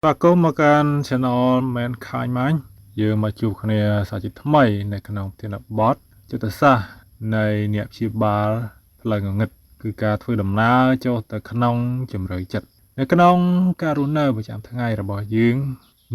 ស្វាគមន៍មកកាន់ Channel Mankind Mind យើងមកជួបគ្នាសាជាថ្មីនៅក្នុងប្រធានបទចិត្តសាស្ត្រនៃអ្នកព្យាបាលផ្លូវងងឹតគឺការធ្វើដំណើរចុះទៅក្នុងជំរឿចិត្តនៅក្នុងការរស់នៅប្រចាំថ្ងៃរបស់យើង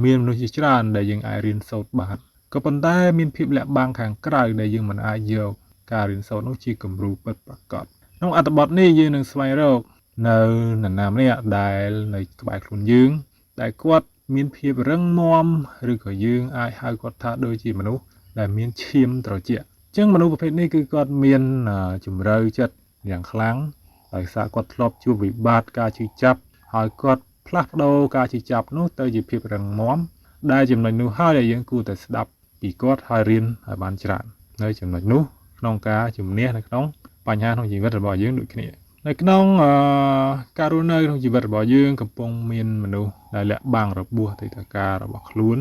មានមនុស្សជាច្រើនដែលយើងអាចរៀនសូត្របានក៏ប៉ុន្តែមានភាពលក្ខបាំងខាងក្រៅដែលយើងមិនអាចយកការរៀនសូត្រនោះជាគំរូពិតប្រាកដក្នុងអត្ថបទនេះយើងនឹងស្វែងរកនៅនរណាម្នាក់ដែលនៅក្បែរខ្លួនយើង ដែលគាត់មានភាពរឹងមាំឬក៏យើងអាចហៅគាត់ថាដូចជាមនុស្សដែលមានឈាមត្រជាក់អញ្ចឹងមនុស្សប្រភេទនេះគឺគាត់មានជំរឿចិត្តយ៉ាងខ្លាំងដោយសារគាត់ធ្លាប់ជួបវិបត្តិការឈឺចាប់ហើយគាត់ផ្លាស់ប្ដូរការឈឺចាប់នោះទៅជាភាពរឹងមាំដែលចំណុចនោះហើយដែលយើងគួរតែស្ដាប់ពីគាត់ហើយរៀនឲ្យបានច្រើននៅចំណុចនោះក្នុងការជំនះនៅក្នុងបញ្ហាក្នុងជីវិតរបស់យើងដូចគ្នា នៅក្នុងការរស់នៅក្នុងជីវិតរបស់យើងកំពុងមានមនុស្សដែលលាក់បាំងរបួសអតីតកាលរបស់ខ្លួន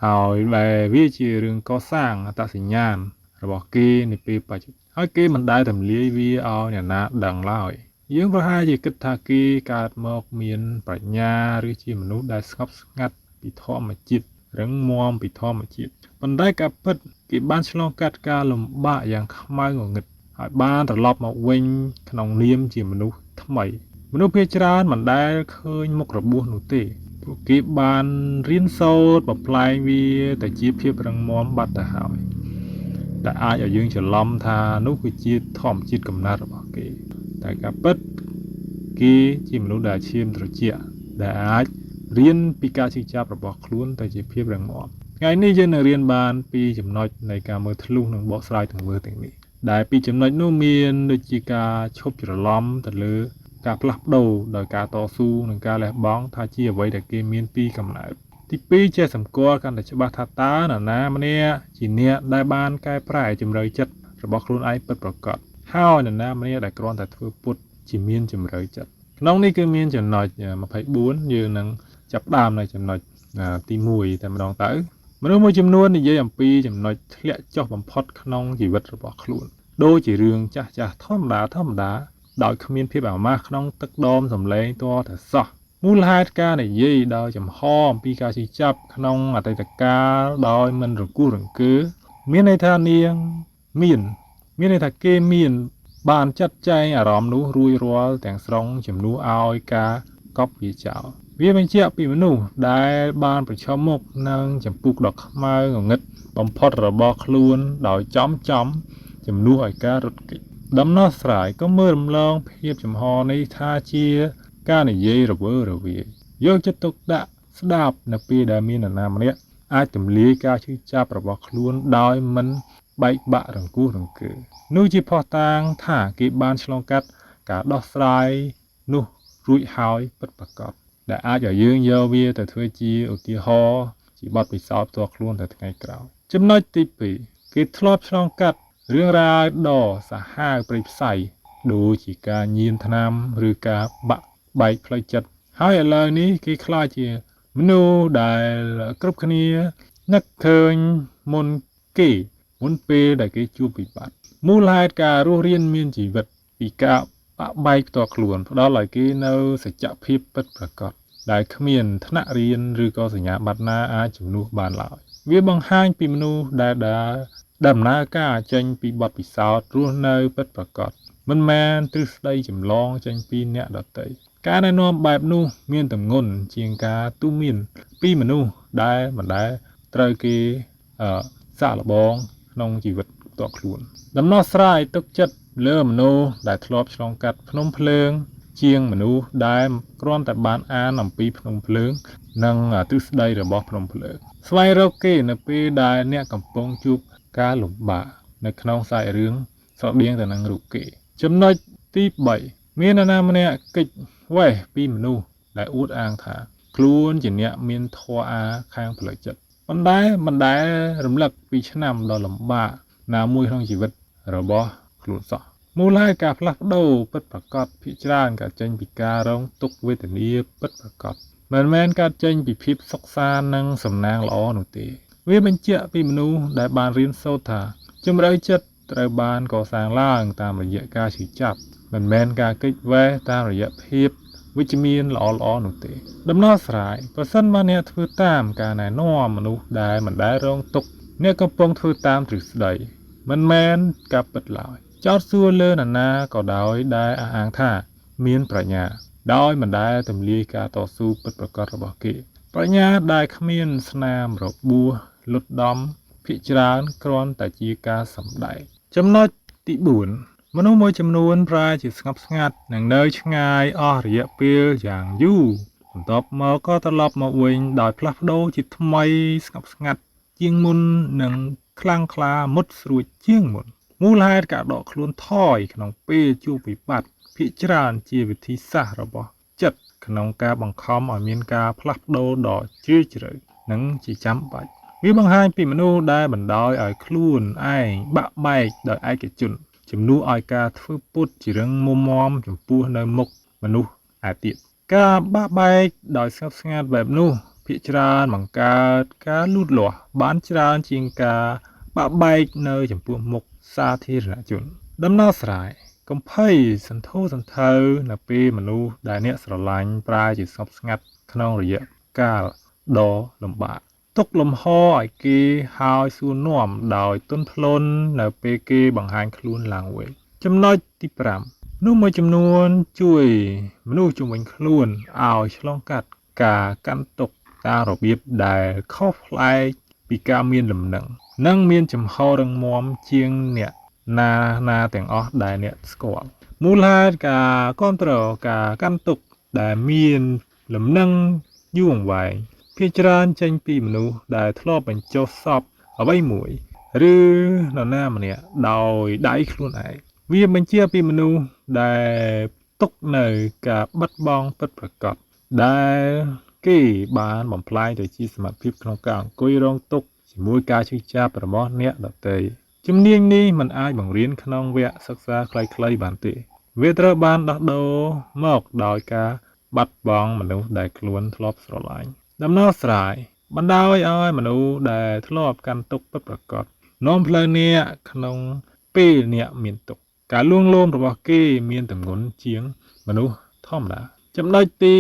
ហើយដែលវាជារឿងកសាងអត្តសញ្ញាណរបស់គេនៅពេលបច្ចុប្បន្នហើយគេមិនដែលទម្លាយវាឲ្យអ្នកណាដឹងឡើយយើងប្រហែលជាគិតថាគេកើតមកមានប្រាជ្ញាឬជាមនុស្សដែលស្ងប់ស្ងាត់ពីធម្មជាតិរឹងមាំពីធម្មជាតិប៉ុន្តែការពិតគេបានឆ្លងកាត់ការលំបាកយ៉ាងខ្មៅងងឹត ហើយបានត្រឡប់មកវិញក្នុងនាមជាមនុស្សថ្មីមនុស្សភាគច្រើនមិនដែលឃើញមុខរបួសនោះទេពួកគេបានរៀនសូត្របំផ្លែងវាទៅជាភាពរឹងមាំបាត់ទៅហើយតែអាចឲ្យយើងច្រឡំថានោះគឺជាធម្មជាតិកំណើតរបស់គេតែការពិតគេជាមនុស្សដែលឈាមត្រជាក់ដែលអាចរៀនពីការឈឺចាប់របស់ខ្លួនទៅជាភាពរឹងមាំថ្ងៃនេះយើងនឹងរៀនបានពីចំណុចនៃការមើលធ្លុះនិងបកស្រាយទង្វើទាំងនេះ ដែលពីចំណុចនោះមានដូចជាការឈប់ច្រឡំទៅលើការផ្លាស់ប្ដូរដោយការតស៊ូនិងការលះបង់ថាជាអ្វីដែលគេមានពីកំណើតទី2ចេះសម្គាល់កាន់តែច្បាស់ថាតើនរណាម្នាក់ជាអ្នកដែលបានកែប្រែជំរឿចិត្តរបស់ខ្លួនឯងពិតប្រាកដហើយនរណាម្នាក់ដែលគ្រាន់តែធ្វើពុតជាមានជំរឿចិត្តក្នុងនេះគឺមានចំណុច24យើងនឹងចាប់ផ្ដើមនៅចំណុចទី1តែម្ដងទៅមនុស្សមួយចំនួននិយាយអំពីចំណុចធ្លាក់ចុះបំផុតក្នុងជីវិតរបស់ខ្លួនដូចជារឿងចាស់ចាស់ធម្មតាធម្មតាដោយគ្មានភាពអាម៉ាស់ក្នុងទឹកដមសម្លេងទាល់តែសោះមូលហេតុការនិយាយដោយចំហអំពីការជិះចាប់ក្នុងអតីតកាលដោយមិនរង្គោះរង្គើមានន័យថានាងមានមានន័យថាគេមានបានចាត់ចែងអារម្មណ៍នោះរួចរាល់ទាំងស្រុងជំនួសឲ្យការកប់វាចោលវាបញ្ជាក់ពីមនុស្សដែលបានប្រឈមមុខនឹងចម្ពុះដ៏ខ្មៅងងឹតបំផុតរបស់ខ្លួនដោយចំចំជំនួសឲ្យការរត់គេចដំណោះស្រាយក៏មើលរំលងភាពចំហនេះថាជាការនិយាយរវើរវាយយកចិត្តទុកដាក់ស្ដាប់នៅពេលដែលមាននរណាម្នាក់អាចទម្លាយការឈឺចាប់របស់ខ្លួនដោយមិនបែកបាក់រង្គោះរង្គើនោះជាភស្តុតាងថាគេបានឆ្លងកាត់ការដោះស្រាយនោះរួចហើយពិតប្រាកដដែលអាចឲ្យយើងយកវាទៅធ្វើជាឧទាហរណ៍ជាបទពិសោធន៍ផ្ទាល់ខ្លួនទៅថ្ងៃក្រោយចំណុចទី2គេធ្លាប់ឆ្លងកាត់រឿងរ៉ាវដ៏សាហាវព្រៃផ្សៃដូចជាការញៀនថ្នាំឬការបាក់បែកផ្លូវចិត្តហើយឥឡូវនេះគេខ្លាចជាមនុស្សដែលគ្រប់គ្នានឹកឃើញមុនគេមុនពេលដែលគេជួបវិបត្តិមូលហេតុការរស់រានមានជីវិតពីការបាក់បែកផ្ទាល់ខ្លួនផ្ដល់ឲ្យគេនៅសច្ចភាពពិតប្រាកដដែលគ្មានថ្នាក់រៀនឬក៏សញ្ញាបត្រណាអាចជំនួសបានឡើយវាបង្ហាញពីមនុស្សដែលដើរដំណើរការចេញពីបទពិសោធន៍រស់នៅពិតប្រាកដមិនមែនទ្រឹស្ដីចម្លងចេញពីអ្នកដទៃការណែនាំបែបនោះមានទម្ងន់ជាងការទូមានពីមនុស្សដែលមិនដែលត្រូវគេអឺសាកល្បងក្នុងជីវិតផ្ទាល់ខ្លួនដំណោះស្រាយទុកចិត្តលើមនុស្សដែលធ្លាប់ឆ្លងកាត់ភ្នំភ្លើងជាងមនុស្សដែលគ្រាន់តែបានអានអំពីភ្នំភ្លើងនិងទ្រឹស្ដីរបស់ភ្នំភ្លើងស្វែងរកគេនៅពេលដែលអ្នកកំពុងជួបការលំបាកនៅក្នុងសាច់រឿងស្រដៀងទៅនឹងរូបគេចំណុចទី3មាននរណាម្នាក់គេចវេះពីមនុស្សដែលអួតអាងថាខ្លួនជាអ្នកមានធម៌អាខាងផ្លូវចិត្តប៉ុន្តែមិនដែលរំលឹកពីឆ្នាំដ៏លំបាកណាមួយក្នុងជីវិតរបស់ខ្លួនសោះមូលហេតុការផ្លាស់ប្ដូរពិតប្រាកដភាគច្រើនកើតចេញពីការរងទុក្ខវេទនាពិតប្រាកដមិនមែនកើតចេញពីភាពសុខសាន្តនិងសំណាងល្អនោះទេវាបញ្ជាក់ពីមនុស្សដែលបានរៀនសូត្រថាជំរឿចិត្តត្រូវបានកសាងឡើងតាមរយៈការឈឺចាប់មិនមែនការគេចវេះតាមរយៈភាព វិជ្ជមានល្អៗនោះទេដំណោះស្រាយប្រសិនបើអ្នកធ្វើតាមការណែនាំមនុស្សដែលមិនដែលរងទុក្ខអ្នកកំពុងធ្វើតាមទ្រឹស្ដីមិនមែនការពិតឡើយចោទសួរលើនរណាក៏ដោយដែលអះអាងថាមានប្រាជ្ញាដោយមិនដែលទម្លាយការតស៊ូពិតប្រាកដរបស់គេប្រាជ្ញាដែលគ្មានស្នាមរបួសលុតដំភាគច្រើនគ្រាន់តែជាការសម្ដែងចំណុចទី4មនុស្សមួយចំនួនប្រែជាស្ងប់ស្ងាត់និងនៅឆ្ងាយអស់រយៈពេលយ៉ាងយូរបន្ទាប់មកក៏ត្រឡប់មកវិញដោយផ្លាស់ប្ដូរជាថ្មីស្ងប់ស្ងាត់ជាងមុននិងខ្លាំងក្លាមុតស្រួចជាងមុនមូលហេតុការដកខ្លួនថយក្នុងពេលជួបវិបត្តិភាគច្រើនជាវិធីសាស្ត្ររបស់ចិត្តក្នុងការបង្ខំឲ្យមានការផ្លាស់ប្ដូរដ៏ជ្រាលជ្រៅនិងជាចាំបាច់វាបង្ហាញពីមនុស្សដែលបណ្ដោយឲ្យខ្លួនឯងបាក់បែកដោយឯកជនជំនួសឲ្យការធ្វើពុតជារឹងមុំមាំចំពោះនៅមុខមនុស្សឯទៀតការបាក់បែកដោយស្ងប់ស្ងាត់បែបនោះភាគច្រើនបង្កើតការលូតលាស់បានច្រើនជាងការបាក់បែកនៅចំពោះមុខសាធារណជនដំណោះស្រាយកុំភ័យសន្ធោសន្ធៅនៅពេលមនុស្សដែលអ្នកស្រឡាញ់ប្រែជាស្ងប់ស្ងាត់ក្នុងរយៈកាលដ៏លំបាកទុកលំហឲ្យគេហើយសួរនាំដោយទន់ភ្លន់នៅពេលគេបង្ហាញខ្លួនឡើងវិញចំណុចទី5នោះមួយចំនួនជួយមនុស្សជុំវិញខ្លួនឲ្យឆ្លងកាត់ការកាន់ទុក្ខតាមរបៀបដែលខុសប្លែកពីការមានលំនឹងនិងមានចំហរឹងមាំជាងអ្នកណាណាទាំងអស់ដែលអ្នកស្គាល់មូលហេតុការគ្រប់គ្រងការកាន់ទុក្ខដែលមានលំនឹងយូរអង្វែងភាគច្រើនចេញពីមនុស្សដែលធ្លាប់បញ្ចុះសពអ្វីមួយឬនរណាម្នាក់ដោយដៃខ្លួនឯងវាបញ្ជាពីមនុស្សដែលទុកនៅការបាត់បង់ពិតប្រាកដដែលគេបានបំផ្លាញទៅជាសមត្ថភាពក្នុងការអង្គុយរងទុក្ខជាមួយការឈឺចាប់របស់អ្នកដទៃជំនាញនេះមិនអាចបង្រៀនក្នុងវគ្គសិក្សាខ្លីៗបានទេវាត្រូវបានដោះដូរមកដោយការបាត់បង់មនុស្សដែលខ្លួនធ្លាប់ស្រឡាញ់ដំណោះស្រាយបណ្ដោយឲ្យមនុស្សដែលធ្លាប់កាន់ទុក្ខពិតប្រាកដនាំផ្លូវអ្នកក្នុងពេលអ្នកមានទុក្ខការលួងលោមរបស់គេមានទម្ងន់ជាងមនុស្សធម្មតាចំណុចទី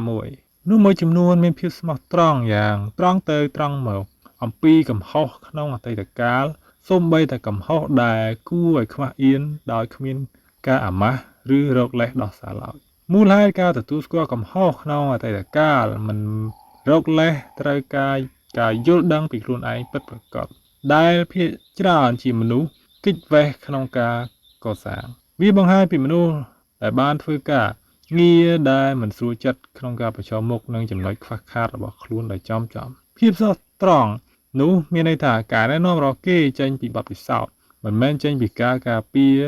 6នោះមួយចំនួនមានភាពស្មោះត្រង់យ៉ាងត្រង់ទៅត្រង់មកអំពីកំហុសក្នុងអតីតកាលសូម្បីតែកំហុសដែលគួរឲ្យខ្មាស់អៀនដោយគ្មានការអាម៉ាស់ឬរកលេសដោះសារឡើយមូលហេតុការទទួលស្គាល់កំហុសក្នុងអតីតកាលមិនរកលេសត្រូវការការយល់ដឹងពីខ្លួនឯងពិតប្រាកដដែលភាគច្រើនជាមនុស្សគេចវេះក្នុងការកសាងវាបង្ហាញពីមនុស្សដែលបានធ្វើការងារដែលមិនស្រួលចិត្តក្នុងការប្រឈមមុខនឹងចំណុចខ្វះខាតរបស់ខ្លួនដោយចំភាពស្មោះត្រង់នោះមានន័យថាការណែនាំរបស់គេចេញពីបទពិសោធន៍មិនមែនចេញពីការការពារ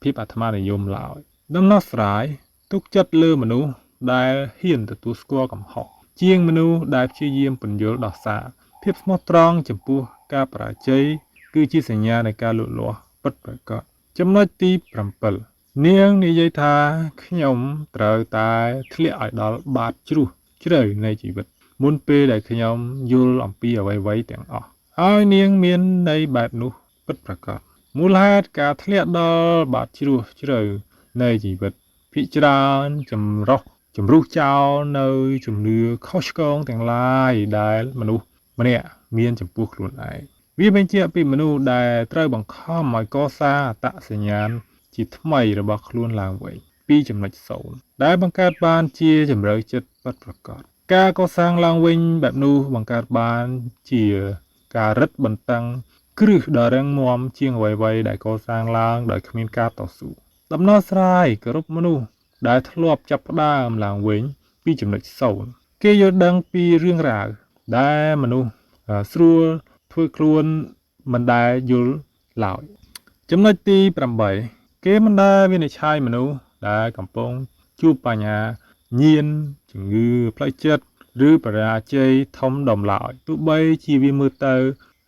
ភាពអាត្មានិយមឡើយដំណោះស្រាយទុកចិត្តលើមនុស្សដែលហ៊ានទទួលស្គាល់កំហុសជាងមនុស្សដែលព្យាយាមពន្យល់ដោះសារភាពស្មោះត្រង់ចំពោះការបរាជ័យគឺជាសញ្ញានៃការលូតលាស់ពិតប្រាកដចំណុចទី7នាងនិយាយថាខ្ញុំត្រូវតែធ្លាក់ឲ្យដល់បាតជ្រោះជ្រៅនៃជីវិតមុនពេលដែលខ្ញុំយល់អំពីអ្វីៗទាំងអស់ហើយនាងមានន័យបែបនោះពិតប្រាកដមូលហេតុការធ្លាក់ដល់បាតជ្រោះជ្រៅនៃជីវិតភាគច្រើនចម្រុះជំរុះចោលនៅជំនឿខុសឆ្គងទាំងឡាយដែលមនុស្សម្នាក់មានចំពោះខ្លួនឯងវាបញ្ជាក់ពីមនុស្សដែលត្រូវបង្ខំឲ្យកសាងអត្តសញ្ញាណជាថ្មីរបស់ខ្លួនឡើងវិញពីចំណុច0ដែលបង្កើតបានជាជម្រៅចិត្តពិតប្រាកដការកសាងឡើងវិញបែបនោះបង្កើតបានជាការរឹតបន្តឹងគ្រឹះដ៏រឹងមាំជាងអ្វីៗដែលកសាងឡើងដោយគ្មានការតស៊ូដំណោះស្រាយគោរពមនុស្សដែលធ្លាប់ចាប់ផ្ដើមឡើងវិញពីចំណុច0គេយល់ដឹងពីរឿងរ៉ាវដែលមនុស្សស្រួលធ្វើខ្លួនមិនដែលយល់ឡើយចំណុចទី8គេមិនដែលវិនិច្ឆ័យមនុស្សដែលកំពុងជួបបញ្ហាញៀនជំងឺផ្លូវចិត្តឬបរាជ័យធំដុំឡើយទោះបីជាវាមើលទៅ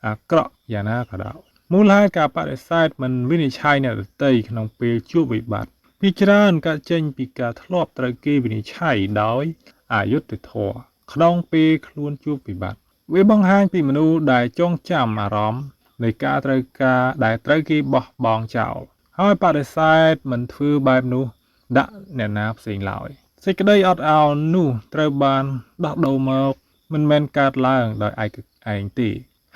អាក្រក់យ៉ាងណាក៏ដោយមូលហេតុការបដិសេធមិនវិនិច្ឆ័យអ្នកដទៃក្នុងពេលជួបវិបត្តិពីច្រើនកើតចេញពីការធ្លាប់ត្រូវគេវិនិច្ឆ័យដោយអយុត្តិធម៌ក្នុងពេលខ្លួនជួបវិបត្តិវាបង្ហាញពីមនុស្សដែលចងចាំអារម្មណ៍នៃការត្រូវការដែលត្រូវគេបោះបង់ចោលហើយបដិសេធមិនធ្វើបែបនោះដាក់អ្នកណាផ្សេងឡើយ សេចក្តីអត់ឱននោះត្រូវបានដោះដូរមកមិនមែនកើតឡើងដោយឯកឯងទេ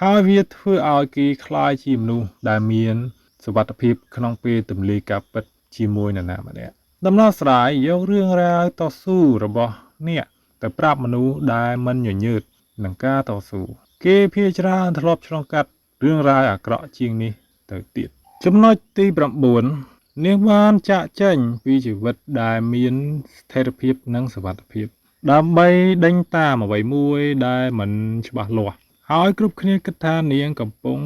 ហើយវាធ្វើឲ្យគេក្លាយជាមនុស្សដែលមានសុវត្ថិភាពក្នុងពេលទម្លាយការពិតជាមួយនរណាម្នាក់ដំណោះស្រាយយករឿងរ៉ាវតស៊ូរបស់អ្នកទៅប្រាប់មនុស្សដែលមិនញញើតនឹងការតស៊ូគេភាគច្រើនធ្លាប់ឆ្លងកាត់រឿងរ៉ាវអាក្រក់ជាងនេះទៅទៀតចំណុចទី9នាងបានចាកចេញពីជីវិតដែលមានស្ថិរភាពនិងសុវត្ថិភាពដើម្បីដេញតាមអ្វីមួយដែលមិនច្បាស់លាស់ហើយគ្រប់គ្នាគិតថានាងកំពុង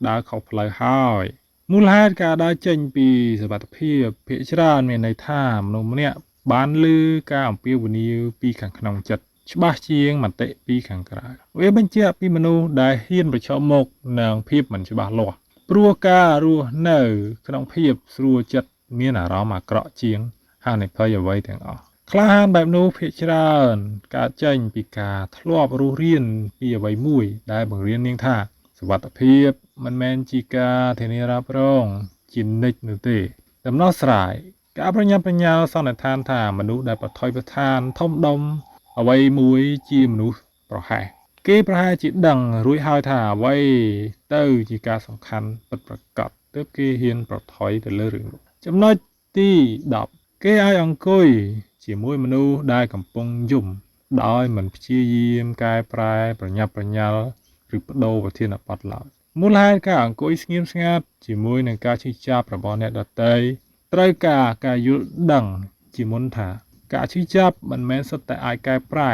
ដើរខុសផ្លូវហើយមូលហេតុការដើរចេញពីសុវត្ថិភាពភាគច្រើនមានន័យថាមនុស្សម្នាក់បានឮការអំពាវនាវពីខាងក្នុងចិត្តច្បាស់ជាងមតិពីខាងក្រៅវាបញ្ជាក់ពីមនុស្សដែលហ៊ានប្រឈមមុខនឹងភាពមិនច្បាស់លាស់ព្រោះការរស់នៅក្នុងភាពស្រួលចិត្តមានអារម្មណ៍អាក្រក់ជាងហានិភ័យអ្វីទាំងអស់ក្លាហានបែបនោះភាគច្រើនកើតចេញពីការធ្លាប់រស់រានពីអ្វីមួយដែលបង្រៀននាងថាសុវត្ថិភាពមិនមែនជាការធានារ៉ាប់រងជានិច្ចនោះទេដំណោះស្រាយការប្រញាប់ប្រញាល់សន្និដ្ឋានថាមនុស្សដែលប្រថុយប្រថានធំដុំអ្វីមួយជាមនុស្សប្រហែសគេប្រហែលជាដឹងរួចហើយថាអ្វីទៅជាការសំខាន់ពិតប្រាកដទើបគេហ៊ានប្រថុយទៅលើរឿងនោះចំណុចទី10គេឲ្យអង្គុយជាមួយមនុស្សដែលកំពុងយំដោយមិនព្យាយាមកែប្រែប្រញាប់ប្រញាល់ឬប្ដូរប្រធានបទឡើយមូលហេតុការអង្គុយស្ងៀមស្ងាត់ជាមួយនឹងការឈឺចាប់របស់អ្នកដទៃត្រូវការការយល់ដឹងជាមុនថាការឈឺចាប់មិនមែនសុទ្ធតែអាចកែប្រែ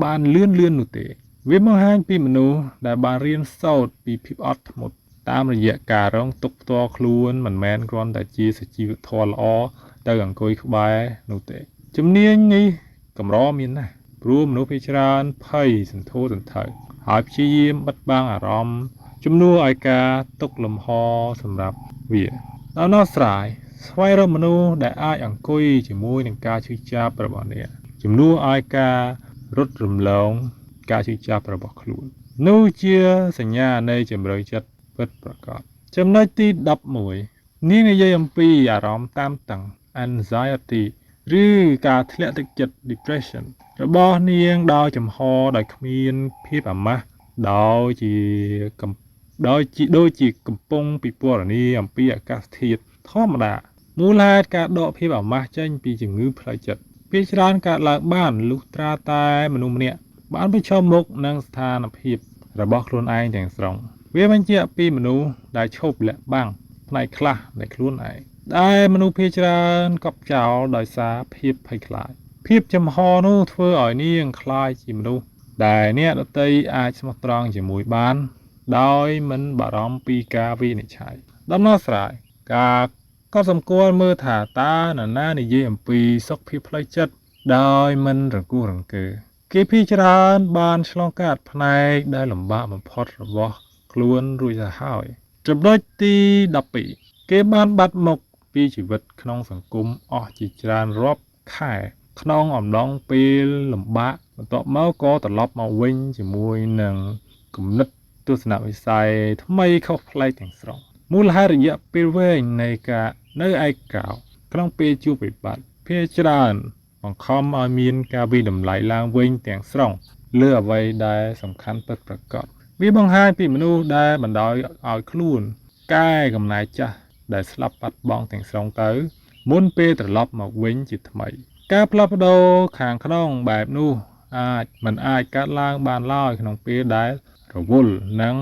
បានលឿនលឿននោះទេវាបង្ហាញពីមនុស្សដែលបានរៀនសូត្រពីភាពអត់ធ្មត់តាមរយៈការរងទុក្ខផ្ទាល់ខ្លួនមិនមែនគ្រាន់តែជាសុជីវធម៌ល្អទៅអង្គុយក្បែរនោះទេជំនាញនេះកម្រមានណាស់ព្រោះមនុស្សភាគច្រើនភ័យសន្ធោសន្ធៅហើយព្យាយាមបិទបាំងអារម្មណ៍ជំនួសឲ្យការទុកលំហសម្រាប់វាដំណោះស្រាយស្វែងរកមនុស្សដែលអាចអង្គុយជាមួយនឹងការឈឺចាប់របស់អ្នកជំនួសឲ្យការរត់រំលងការឈឺចាប់របស់ខ្លួននោះជាសញ្ញានៃជំរឿចិត្តពិតប្រាកដចំណុចទី11នាងនិយាយអំពីអារម្មណ៍តានតឹង anxiety ឬការធ្លាក់ទឹកចិត្ត depression របស់នាងដោយចំហដោយគ្មានភាពអាម៉ាស់ដោយជាកំដោយជាដូចជាកំពុងពិពណ៌នាអំពីអាកាសធាតុធម្មតាមូលហេតុការដកភាពអាម៉ាស់ចេញពីជំងឺផ្លូវចិត្តភាគច្រើនកើតឡើងបានលុះត្រាតែមនុស្សម្នាក់បានប្រឈមមុខនឹងស្ថានភាពរបស់ខ្លួនឯងទាំងស្រុងវាបញ្ជាក់ពីមនុស្សដែលឈប់លាក់បាំងផ្នែកខ្លះនៃខ្លួនឯងដែលមនុស្សភាគច្រើនកប់ចោលដោយសារភាពភ័យខ្លាចភាពចំហនោះធ្វើឲ្យនាងក្លាយជាមនុស្សដែលអ្នកដទៃអាចស្មោះត្រង់ជាមួយបានដោយមិនបារម្ភពីការវិនិច្ឆ័យដំណោះស្រាយការកត់សម្គាល់មើលថាតើនរណានិយាយអំពីសុខភាពផ្លូវចិត្តដោយមិនរង្គោះរង្គើគេភាគច្រើនបានឆ្លងកាត់ផ្នែកដែលលំបាកបំផុតរបស់ខ្លួនរួចទៅហើយចំណុចទី12គេបានបាត់មុខពីជីវិតក្នុងសង្គមអស់ជាច្រើនរាប់ខែក្នុងអំឡុងពេលលំបាកបន្ទាប់មកក៏ត្រឡប់មកវិញជាមួយនឹងគំនិតទស្សនវិស័យថ្មីខុសប្លែកទាំងស្រុងមូលហេតុរយៈពេលវែងនៃការនៅឯកោក្នុងពេលជួបវិបត្តិភាគច្រើនបង្ខំឲ្យមានការវិតម្លៃឡើងវិញទាំងស្រុងលើអ្វីដែលសំខាន់ពិតប្រាកដវាបង្ហាញពីមនុស្សដែលបណ្ដោយឲ្យខ្លួនកែកំណែចាស់ដែលស្លាប់បាត់បង់ទាំងស្រុងទៅមុនពេលត្រឡប់មកវិញជាថ្មីការផ្លាស់ប្ដូរខាងក្នុងបែបនោះអាចមិនអាចកើតឡើងបានឡើយក្នុងពេលដែលរវល់និង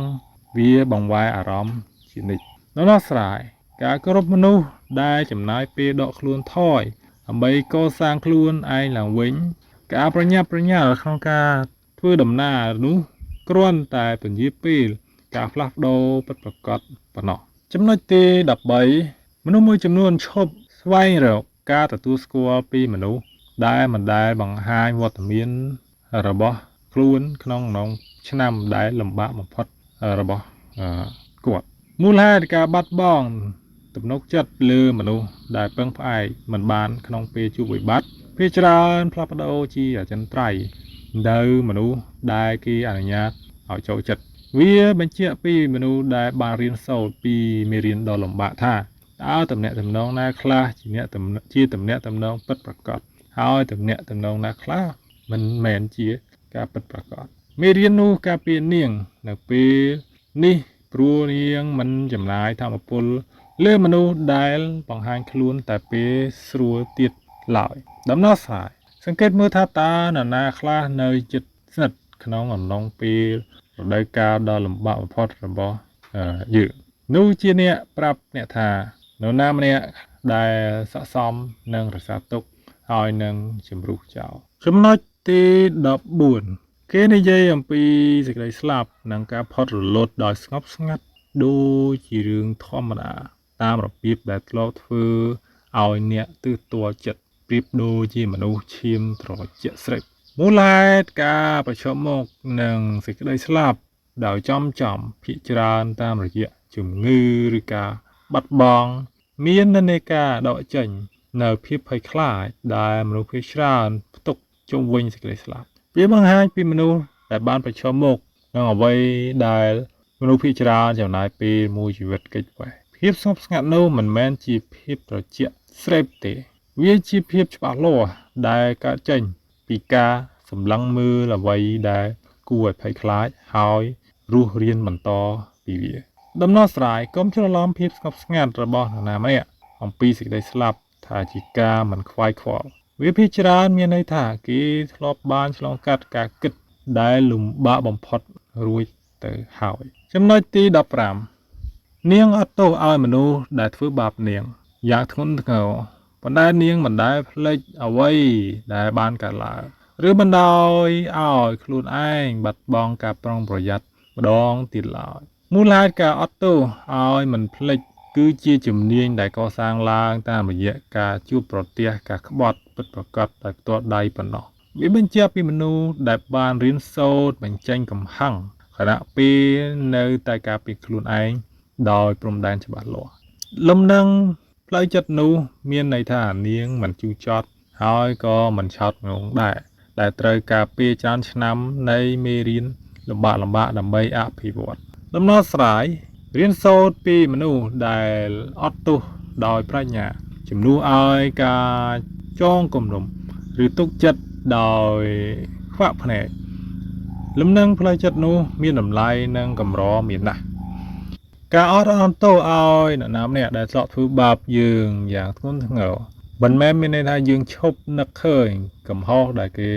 វាបង្វែរអារម្មណ៍ជានិច្ចដំណោះស្រាយការគោរពមនុស្សដែលចំណាយពេលដកខ្លួនថយដើម្បីកសាងខ្លួនឯងឡើងវិញការប្រញាប់ប្រញាល់ក្នុងការធ្វើដំណើរនោះគ្រាន់តែពន្យាពេលការផ្លាស់ប្ដូរពិតប្រាកដប៉ុណ្ណោះចំណុចទី13មនុស្សមួយចំនួនឈប់ស្វែងរកការទទួលស្គាល់ពីមនុស្សដែលមិនដែលបង្ហាញវត្តមានរបស់ខ្លួនក្នុងឆ្នាំដែលលំបាកបំផុតរបស់គាត់មូលហេតុការបាត់បង់ទំនុកចិត្តលើមនុស្សដែលពឹងផ្អែកមិនបានក្នុងពេលជួបវិបត្តិភាគច្រើនផ្លាស់ប្ដូរជាអចិន្ត្រៃយ៍នៅមនុស្សដែលគេអនុញ្ញាតឲ្យចូលចិត្តវាបញ្ជាក់ពីមនុស្សដែលបានរៀនសូត្រពីមេរៀនដ៏លំបាកថាតើតំណាក់តំណងណាខ្លះជាអ្នកជាតំណាក់តំណងពិតប្រាកដ ហើយទំនាក់ទំនងណាខ្លះមិនមែនជាការពិតប្រាកដមេរៀននោះការពារនាងនៅពេលនេះព្រោះនាងមិនចំណាយធម៌ពលលើមនុស្សដែលបង្ហាញខ្លួនតែពេលស្រួលទៀតឡើយដំណោះស្រាយសង្កេតមើលថាតើនរណាខ្លះនៅជិតស្និទ្ធក្នុងអំឡុងពេលរដូវកាលដ៏លំបាកបំផុតរបស់យើងនោះជាអ្នកប្រាប់អ្នកថានរណាម្នាក់ដែលស័ក្តិសមនឹងរក្សាទុកហើយនឹងជំរុះចោលចំណុចទី14គេនិយាយអំពីសេចក្តីស្លាប់និងការផុតរលត់ដោយស្ងប់ស្ងាត់ដូចជារឿងធម្មតាតាមរបៀបដែលធ្លាប់ធ្វើឲ្យអ្នកទើសទាល់ចិត្តប្រៀបដូចជាមនុស្សឈាមត្រជាក់ស្រេបមូលហេតុការប្រឈមមុខនឹងសេចក្តីស្លាប់ដោយចំភាគច្រើនតាមរយៈជំងឺឬការបាត់បង់មាននិន្នាការដកចេញនៅភាពភ័យខ្លាចដែលមនុស្សភាគច្រើនផ្ទុកជុំវិញសេចក្តីស្លាប់វាបង្ហាញពីមនុស្សដែលបានប្រឈមមុខនឹងអ្វីដែលមនុស្សភាគច្រើនចំណាយពេលមួយជីវិតគេចវេះភាពស្ងប់ស្ងាត់នោះមិនមែនជាភាពត្រជាក់ស្រេបទេវាជាភាពច្បាស់លាស់ដែលកើតចេញពីការសម្លឹងមើលអ្វីដែលគួរឲ្យភ័យខ្លាចហើយរស់រានបន្តពីវាដំណោះស្រាយកុំច្រឡំភាពស្ងប់ស្ងាត់របស់នរណាម្នាក់អំពីសេចក្តីស្លាប់ថាជាការមិនខ្វាយខ្វល់វាភាគច្រើនមានន័យថាគេធ្លាប់បានឆ្លងកាត់ការគិតដែលលំបាកបំផុតរួចទៅហើយចំណុចទី15នាងអត់ទោសឲ្យមនុស្សដែលធ្វើបាបនាងយ៉ាងធ្ងន់ធ្ងរប៉ុន្តែនាងមិនដែលភ្លេចអ្វីដែលបានកើតឡើងឬបណ្ដោយឲ្យខ្លួនឯងបាត់បង់ការប្រុងប្រយ័ត្នម្ដងទៀតឡើយមូលហេតុការអត់ទោសឲ្យមិនភ្លេចគឺជាជំនាញដែលកសាងឡើងតាមរយៈការជួបប្រទះការក្បត់ពិតប្រាកដដោយផ្ទាល់ដៃប៉ុណ្ណោះវាបញ្ជាក់ពីមនុស្សដែលបានរៀនសូត្របញ្ចេញកំហឹងខណៈពេលនៅតែការពារខ្លួនឯងដោយព្រំដែនច្បាស់លាស់លំនឹងផ្លូវចិត្តនោះមានន័យថានាងមិនជូរចត់ហើយក៏មិនឆោតងងដែរដែលត្រូវការពារច្រើនឆ្នាំនៃមេរៀនលំបាកៗដើម្បីអភិវឌ្ឍដំណោះស្រាយរៀនសូត្រពីមនុស្សដែលអត់ទោសដោយប្រាជ្ញាជំនួសឲ្យការចងគំនុំឬទុកចិត្តដោយខ្វាក់ភ្នែកលំនឹងផ្លូវចិត្តនោះមានតម្លៃនិងកម្រមានណាស់ការអត់ឱនទោសឲ្យអ្នកណាម្នាក់ដែលធ្លាប់ធ្វើបាបយើងយ៉ាងធ្ងន់ធ្ងរមិនមែនមានន័យថាយើងឈប់នឹកឃើញកំហុសដែលគេ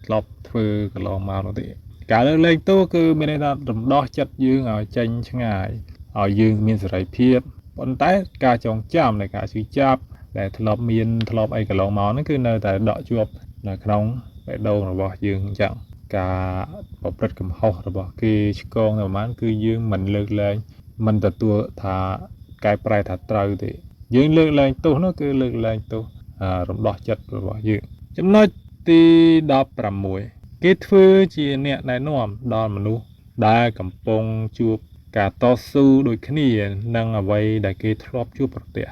ធ្លាប់ធ្វើកន្លងមកនោះទេការលើកលែងទោសគឺមានន័យថារំដោះចិត្តយើងឲ្យចេញឆ្ងាយឲ្យយើងមានសេរីភាពប៉ុន្តែការចងចាំនៃការឈឺចាប់ដែលធ្លាប់មានធ្លាប់អីកន្លងមកហ្នឹងគឺនៅតែដកជាប់នៅក្នុងបេះដូងរបស់យើងអញ្ចឹងការប្រព្រឹត្តកំហុសរបស់គេឆ្កងទៅប្រហែលគឺយើងមិនលើកលែងមិនទទួលថាកែប្រែថាត្រូវទេយើងលើកលែងទោសនោះគឺលើកលែងទោសរំដោះចិត្តរបស់យើងចំណុចទី16គេធ្វើជាអ្នកណែនាំដល់មនុស្សដែលកំពុងជួបការតស៊ូដូចគ្នានឹងអ្វីដែលគេធ្លាប់ជួបប្រទះ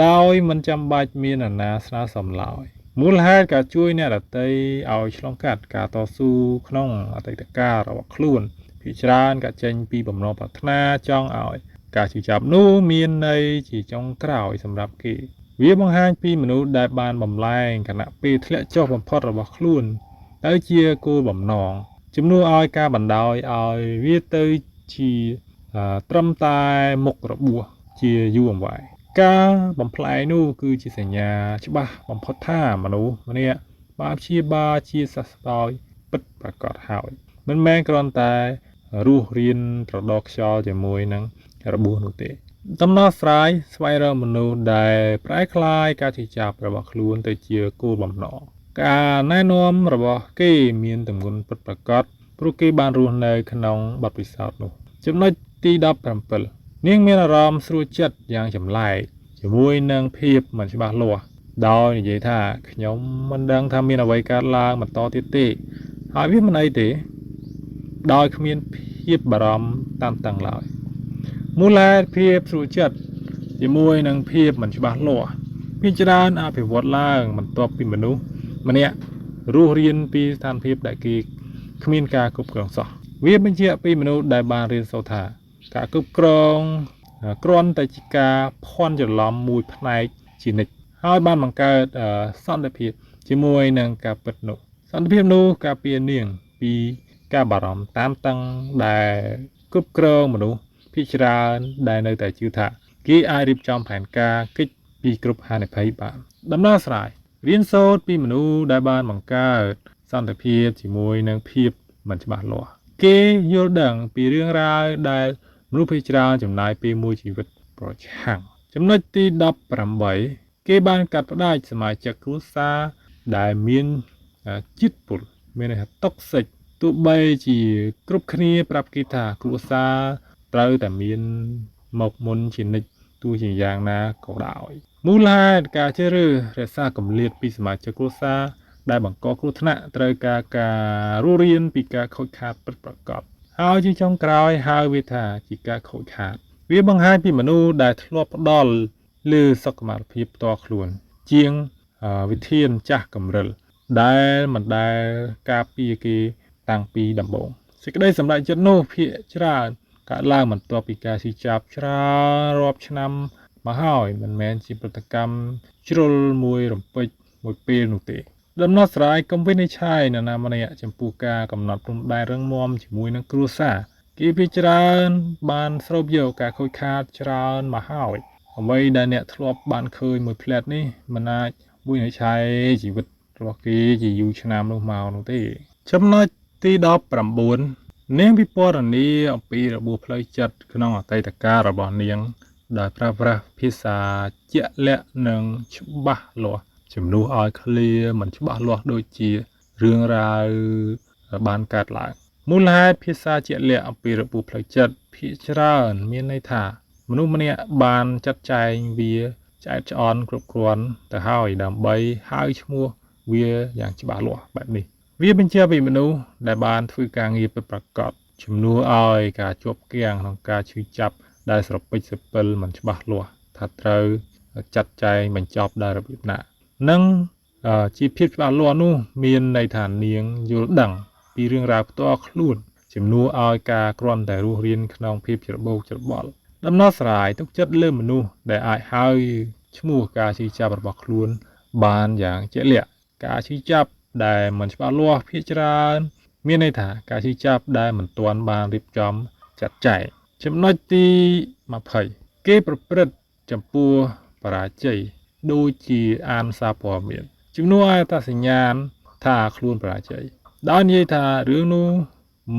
ដោយមិនចាំបាច់មាននរណាស្នើសុំឡើយមូលហេតុការជួយអ្នកដទៃឲ្យឆ្លងកាត់ការតស៊ូក្នុងអតីតកាលរបស់ខ្លួនភាគច្រើនក៏ចេញពីបំណងប្រាថ្នាចង់ឲ្យការជឿចាប់នោះមានន័យជាចុងក្រោយសម្រាប់គេវាបង្ហាញពីមនុស្សដែលបានបំលែងខណៈពេលធ្លាក់ចុះបំផុតរបស់ខ្លួនទៅជាគោលបំណងជំនួសឲ្យការបណ្ដោយឲ្យវាទៅជាត្រឹមតែមុខរបួសជាយូរអង្វែងការបំផ្លែងនោះគឺជាសញ្ញាច្បាស់បំផុតថាមនុស្សម្នាក់បានព្យាបាលជាសះស្បើយពិតប្រាកដហើយមិនមែនគ្រាន់តែរស់រៀនត្រដរខ្យល់ជាមួយនឹងរបួសនោះទេដំណោះស្រាយស្វែងរកមនុស្សដែលប្រែក្លាយការជិះចាប់របស់ខ្លួនទៅជាគោលបំណងការណែនាំរបស់គេមានទម្ងន់ពិតប្រាកដព្រោះគេបានរស់នៅក្នុងបទពិសោធន៍នោះចំណុចទី17នាងមានអារម្មណ៍ស្រួលចិត្តយ៉ាងចម្លែកជាមួយនឹងភាពមិនច្បាស់លាស់ដោយនិយាយថាខ្ញុំមិនដឹងថាមានអ្វីកើតឡើងបន្តទៀតទេហើយវាមិនអីទេដោយគ្មានភាពបារម្ភតាមតឹងឡើយមូលហេតុភាពស្រួលចិត្តជាមួយនឹងភាពមិនច្បាស់លាស់ភាគច្រើនអភិវឌ្ឍឡើងបន្ទាប់ពីមនុស្សម្នាក់រស់រៀនពីស្ថានភាពដែលគេគ្មានការគ្រប់គ្រងសោះវាបញ្ជាក់ពីមនុស្សដែលបានរៀនសូត្រថាការគ្រប់គ្រងគ្រាន់តែជាការភ័ន្តច្រឡំមួយផ្នែកជានិច្ចហើយបានបង្កើតសន្តិភាព ជាមួយនឹងការពិតនោះសន្តិភាពនោះការពារនាងពីការបារម្ភតាមតឹងដែលគ្រប់គ្រងមនុស្សភាគច្រើនដែលនៅតែជឿថាគេអាចរៀបចំផែនការគេចពីគ្រប់ហានិភ័យបានដំណោះស្រាយរៀនសូត្រពីមនុស្សដែលបានបង្កើតសន្តិភាពជាមួយនឹងភាពមិនច្បាស់លាស់គេយល់ដឹងពីរឿងរ៉ាវដែលមនុស្សភាគច្រើនចំណាយពេលមួយជីវិតប្រឆាំងចំណុចទី18គេបានកាត់ផ្តាច់សមាជិកគ្រួសារដែលមានជាតិពុលមានន័យថាតុកសិកទោះបីជាគ្រប់គ្នាប្រាប់គេថាគ្រួសារត្រូវតែមានមកមុនជានិច្ចទោះជាយ៉ាងណាក៏ដោយមូលហេតុការជ្រើសរើសរក្សាគម្លាតពីសមាជិកគ្រួសារដែលបង្កគ្រោះថ្នាក់ត្រូវការការរស់រានពីការខូចខាតពិតប្រាកដហើយជាចុងក្រោយហៅវាថាជាការខូចខាតវាបង្ហាញពីមនុស្សដែលធ្លាប់ផ្ដល់លើសុខុមាលភាពផ្ទាល់ខ្លួនជាងវិធានចាស់កម្រិលដែលមិនដែលការពារគេតាំងពីដំបូងសេចក្តីសម្រេចចិត្តនោះភាគច្រើនកើតឡើងបន្ទាប់ពីការឈឺចាប់ច្រើនរាប់ឆ្នាំមកហើយមិនមែនជាប្រតិកម្មជ្រុលមួយរំពេចមួយពេលនោះទេដំណោះស្រាយកុំវិនិច្ឆ័យនរណាម្នាក់ចំពោះការកំណត់ព្រំដែនរឹងមាំជាមួយនឹងគ្រួសារគេភាគច្រើនបានស្រូបយកការខូចខាតច្រើនមកហើយអ្វីដែលអ្នកធ្លាប់បានឃើញមួយផ្លែតនេះមិនអាចវិនិច្ឆ័យជីវិតរបស់គេជាយូរឆ្នាំនោះមកនោះទេចំណុចទី19នាងពិពណ៌នាអំពីរបួសផ្លូវចិត្តក្នុងអតីតកាលរបស់នាងដោយប្រើប្រាស់ភាសាជាក់លាក់និងច្បាស់លាស់ជំនួសឲ្យឃ្លាមិនច្បាស់លាស់ដូចជារឿងរ៉ាវបានកើតឡើងមូលហេតុភាសាជាក់លាក់អំពីរបួសផ្លូវចិត្តភាគច្រើនមានន័យថាមនុស្សម្នាក់បានចាត់ចែងវាឆ្អែតឆ្អន់គ្រប់គ្រាន់ទៅហើយដើម្បីហៅឈ្មោះវាយ៉ាងច្បាស់លាស់បែបនេះវាបញ្ជាក់ពីមនុស្សដែលបានធ្វើការងារពិតប្រាកដជំនួសឲ្យការជាប់គាំងក្នុងការឈឺចាប់ដែលស្រពេចស្រពិលមិនច្បាស់លាស់ថាត្រូវចាត់ចែងបញ្ចប់ដោយរបៀបណានិងជាភាពច្បាស់លាស់នោះមានន័យថានាងយល់ដឹងពីរឿងរ៉ាវផ្ទាល់ខ្លួនជំនួសឲ្យការគ្រាន់តែរស់រានក្នុងភាពច្របូកច្របល់ដំណោះស្រាយទុកចិត្តលើមនុស្សដែលអាចហៅឈ្មោះការឈឺចាប់របស់ខ្លួនបានយ៉ាងជាក់លាក់ការឈឺចាប់ដែលមិនច្បាស់លាស់ភាគច្រើនមានន័យថាការឈឺចាប់ដែលមិនទាន់បានរៀបចំចាត់ចែងចំណុចទី20គេប្រព្រឹត្តចំពោះបរាជ័យដូចជាអានសារព័ត៌មានជំនួសឲ្យអត្តសញ្ញាណថាខ្លួនបរាជ័យដោយនិយាយថារឿងនោះ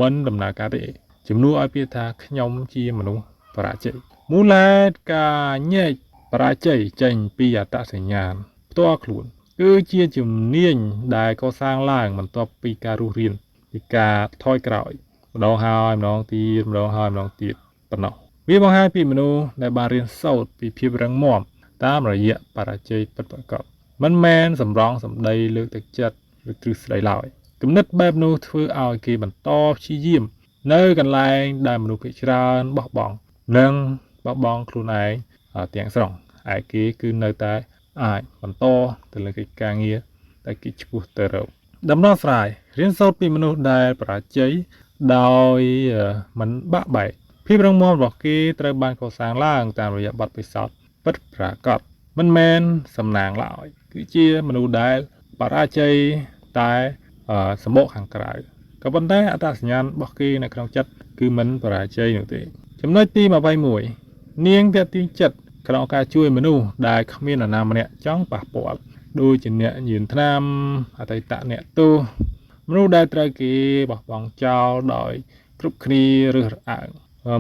មិនដំណើរការទេជំនួសឲ្យពាក្យថាខ្ញុំជាមនុស្សបរាជ័យមូលហេតុការញែកបរាជ័យចេញពីអត្តសញ្ញាណផ្ទាល់ខ្លួនគឺជាជំនាញដែលកសាងឡើងបន្ទាប់ពីការរស់រានពីការថយក្រោយម្ដងហើយម្ដងទៀតម្ដងហើយម្ដងទៀតប៉ុណ្ណោះវាបង្ហាញពីមនុស្សដែលបានរៀនសូត្រពីភាពរឹងមាំតាមរយៈបរាជ័យពិតប្រាកដមិនមែនសម្រងសម្ដីលើកទឹកចិត្តឬទ្រឹស្ដីឡើយគំនិតបែបនោះធ្វើឲ្យគេបន្តព្យាយាមនៅកន្លែងដែលមនុស្សភាគច្រើនបោះបង់និងបោះបង់ខ្លួនឯងទាំងស្រុងឯគេគឺនៅតែអាចបន្តទៅលើកិច្ចការងារដែលគេឆ្ពោះទៅរកដំណោះស្រាយរៀនសូត្រពីមនុស្សដែលបរាជ័យដោយមិនបាក់បែកភាពរឹងមាំរបស់គេត្រូវបានកសាងឡើងតាមរយៈបទពិសោធន៍ពិតប្រាកដមិនមែនសំណាងឡើយគឺជាមនុស្សដែលបរាជ័យតែសម្បកខាងក្រៅក៏ប៉ុន្តែអត្តសញ្ញាណរបស់គេនៅក្នុងចិត្តគឺមិនបរាជ័យនោះទេចំណុចទី21នាងទាក់ទាញចិត្តក្នុងការជួយមនុស្សដែលគ្មាននរណាម្នាក់ចង់ប៉ះពាល់ដូចជាអ្នកញៀនថ្នាំអតីតអ្នកទោសមនុស្សដែលត្រូវគេបោះបង់ចោលដោយគ្រប់គ្នារើសអើង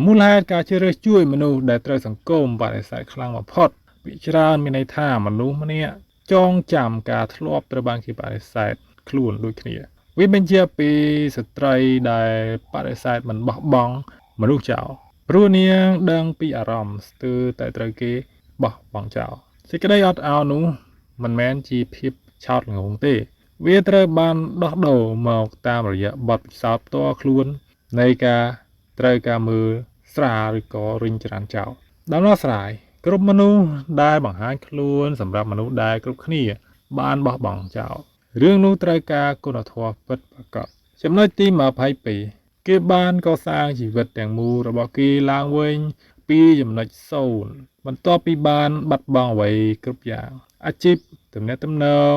មូលហេតុការជ្រើសរើសជួយមនុស្សដែលត្រូវសង្គមបដិសេធខ្លាំងបំផុតភាគច្រើនមានន័យថាមនុស្សម្នាក់ចងចាំការធ្លាប់ត្រូវបានគេបដិសេធខ្លួនដូចគ្នាវាបញ្ជាក់ពីស្ត្រីដែលបដិសេធមិនបោះបង់មនុស្សចោលព្រោះនាងដឹងពីអារម្មណ៍ស្ទើរតែត្រូវគេបោះបង់ចោលសេចក្តីអត់ឱននោះមិនមែនជាភាពឆោតល្ងងទេវាត្រូវបានដោះដូរមកតាមរយៈបទពិសោធន៍ផ្ទាល់ខ្លួននៃការត្រូវការមើលស្រាលឬក៏រុញច្រានចោលដំណោះស្រាយគ្រប់មនុស្សដែលបង្ហាញខ្លួនសម្រាប់មនុស្សដែលគ្រប់គ្នាបានបោះបង់ចោលរឿងនោះត្រូវការគុណធម៌ពិតប្រាកដចំណុចទី22គេបានកសាងជីវិតទាំងមូលរបស់គេឡើងវិញពីចំណុច0បន្ទាប់ពីបានបាត់បង់អ្វីគ្រប់យ៉ាងអាជីពទំនាក់ទំនង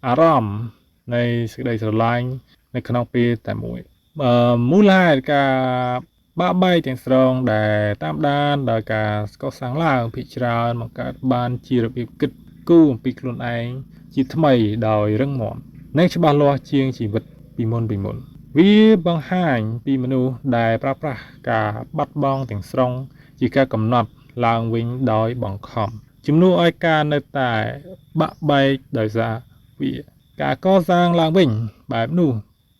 អារម្មណ៍នៃសេចក្តីស្រឡាញ់នៅក្នុងពេលតែមួយមូលហេតុការបាក់បែកទាំងស្រុងដែលតាមដានដោយការកសាងឡើងភាគច្រើនបង្កើតបានជារបៀបគិតគូរអំពីខ្លួនឯងជាថ្មីដោយរឹងមាំនិងច្បាស់លាស់ជាងជីវិតពីមុនពីមុនវាបង្ហាញពីមនុស្សដែលប្រើប្រាស់ការបាត់បង់ទាំងស្រុងជាការកំណត់ឡើងវិញដោយបង្ខំជំនួសឲ្យការនៅតែបាក់បែកដោយសារវាការកសាងឡើងវិញបែបនោះ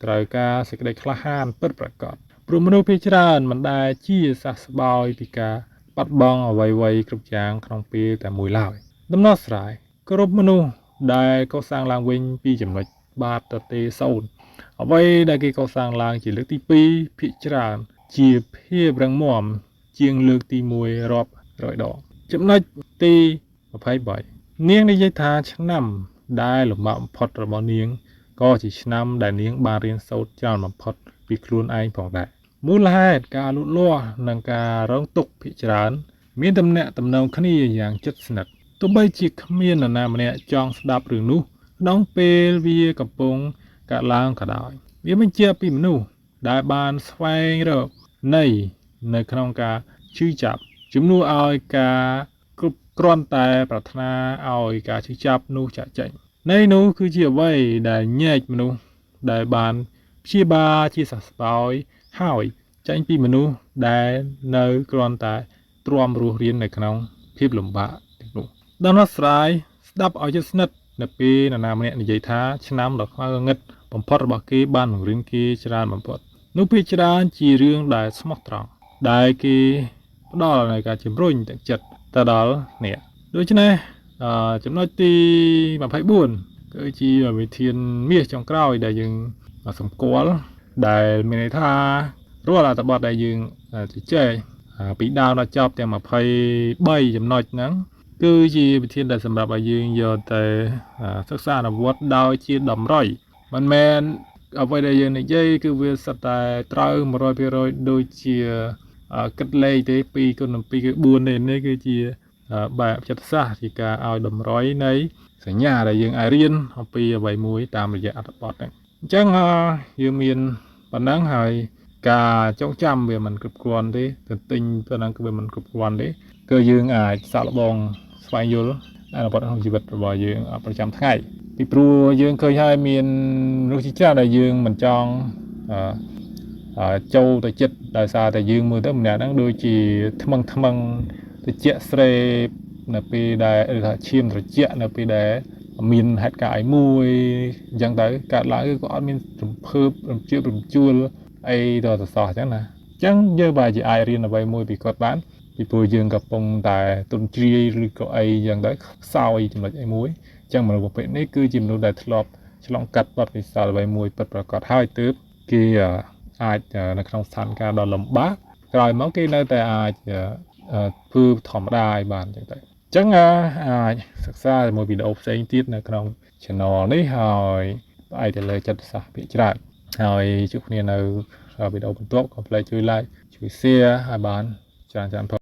ត្រូវការសេចក្តីក្លាហានពិតប្រាកដព្រោះមនុស្សភាគច្រើនមិនដែលជាសះស្បើយពីការបាត់បង់អ្វីៗគ្រប់យ៉ាងក្នុងពេលតែមួយឡើយដំណោះស្រាយគ្រប់មនុស្សដែលកសាងឡើងវិញពីចំណុចបាតទទេសូន្យអ្វីដែលគេកសាងឡើងជាលើកទី2ភាគច្រើនជាភាពរឹងមាំជាងលើកទី1រាប់រយដងចំណុចទី23នាងនិយាយថាឆ្នាំដែលលំបាកបំផុតរបស់នាងក៏ជាឆ្នាំដែលនាងបានរៀនសូត្រច្រើនបំផុតពីខ្លួនឯងផងដែរមូលហេតុការលូតលាស់និងការរងទុក្ខភាគច្រើនមានទំនាក់ទំនងគ្នាយ៉ាងជិតស្និទ្ធទោះបីជាគ្មាននរណាម្នាក់ចង់ស្ដាប់រឿងនោះក្នុងពេលវាកំពុងកើតឡើងក៏ដោយវាបញ្ជាក់ពីមនុស្សដែលបានស្វែងរកន័យនៅក្នុងការឈឺចាប់ជំនួសឲ្យការគ្រប់គ្រាន់តែប្រាថ្នាឲ្យការឈឺចាប់នោះចាក់ចេញន័យនោះគឺជាអ្វីដែលញែកមនុស្សដែលបានព្យាបាលជាសះស្បើយហើយចេញពីមនុស្សដែលនៅគ្រាន់តែទ្រាំរស់រាននៅក្នុងភាពលំបាកទាំងនោះដំណោះស្រាយស្ដាប់ឲ្យជិតស្និទ្ធនៅពេលនរណាម្នាក់និយាយថាឆ្នាំដ៏ខ្មៅងងឹតបំផុតរបស់គេបានបង្រៀនគេច្រើនបំផុតនោះភាគច្រើនជារឿងដែលស្មោះត្រង់ដែលគេផ្ដល់នូវការជំរុញទឹកចិត្តទៅដល់អ្នកដូច្នេះចំណុចទី24គឺជាវិធានមាសចុងក្រោយដែលយើងសម្គាល់ដែលមានន័យថារាល់អត្ថបទដែលយើងជជែកពីដើមដល់ចប់ទាំង23ចំណុចហ្នឹងគឺជាវិធានដែលសម្រាប់ឲ្យយើងយកទៅសិក្សាអនុវត្តដោយជាតម្រុយមិនមែនអ្វីដែលយើងនិយាយគឺវាសុទ្ធតែត្រូវ100%ដូចជាគិតលេខទេ2គុណ7គឺ4ទេនេះគឺជាបែបចិត្តសាស្ត្រជាការឲ្យតម្រុយនៃសញ្ញាដែលយើងអាចរៀនអំពីអ្វីមួយតាមរយៈអត្ថបទហ្នឹងអញ្ចឹងយើងមានប៉ុណ្ណឹងហើយការចងចាំវាមិនគ្រប់គ្រាន់ទេទន្ទិញប៉ុណ្ណឹងគឺវាមិនគ្រប់គ្រាន់ទេគឺយើងអាចសាកល្បងស្វែងយល់អនុវត្តក្នុងជីវិតរបស់យើងប្រចាំថ្ងៃពីព្រោះយើងឃើញហើយមានមនុស្សជាច្រើនដែលយើងមិនចង់ចូលទៅចិត្តដោយសារតែយើងមើលទៅម្នាក់ហ្នឹងដូចជាថ្មឹងថ្មឹងត្រជាក់ស្រេបនៅពេលដែលឬថាឈាមត្រជាក់នៅពេលដែលមានហេតុការណ៍អីមួយអញ្ចឹងទៅកើតឡើងគឺក៏អត់មានរំភើបរំជើបរំជួលអីទៅសោះអញ្ចឹងណាអញ្ចឹងយើងបែរជាអាចរៀនអ្វីមួយពីគាត់បានពីព្រោះយើងកំពុងតែទុនជ្រាយឬក៏អីអញ្ចឹងទៅខ្សោយចំណុចអីមួយអញ្ចឹងមនុស្សប្រភេទនេះគឺជាមនុស្សដែលធ្លាប់ឆ្លងកាត់បទពិសោធន៍អ្វីមួយពិតប្រាកដហើយទើបគេអាចនៅក្នុងស្ថានភាពដ៏លំបាកក្រោយមកគេនៅតែអាចធ្វើធម្មតាឲ្យបានអញ្ចឹងទៅអញ្ចឹងអាចសិក្សាជាមួយវីដេអូផ្សេងទៀតនៅក្នុង channel នេះហើយផ្អែកទៅលើចិត្តសាស្ត្រភាគច្រើនហើយជួបគ្នានៅវីដេអូបន្ទាប់កុំភ្លេចជួយ like ជួយ share ឲ្យបានច្រើនៗផង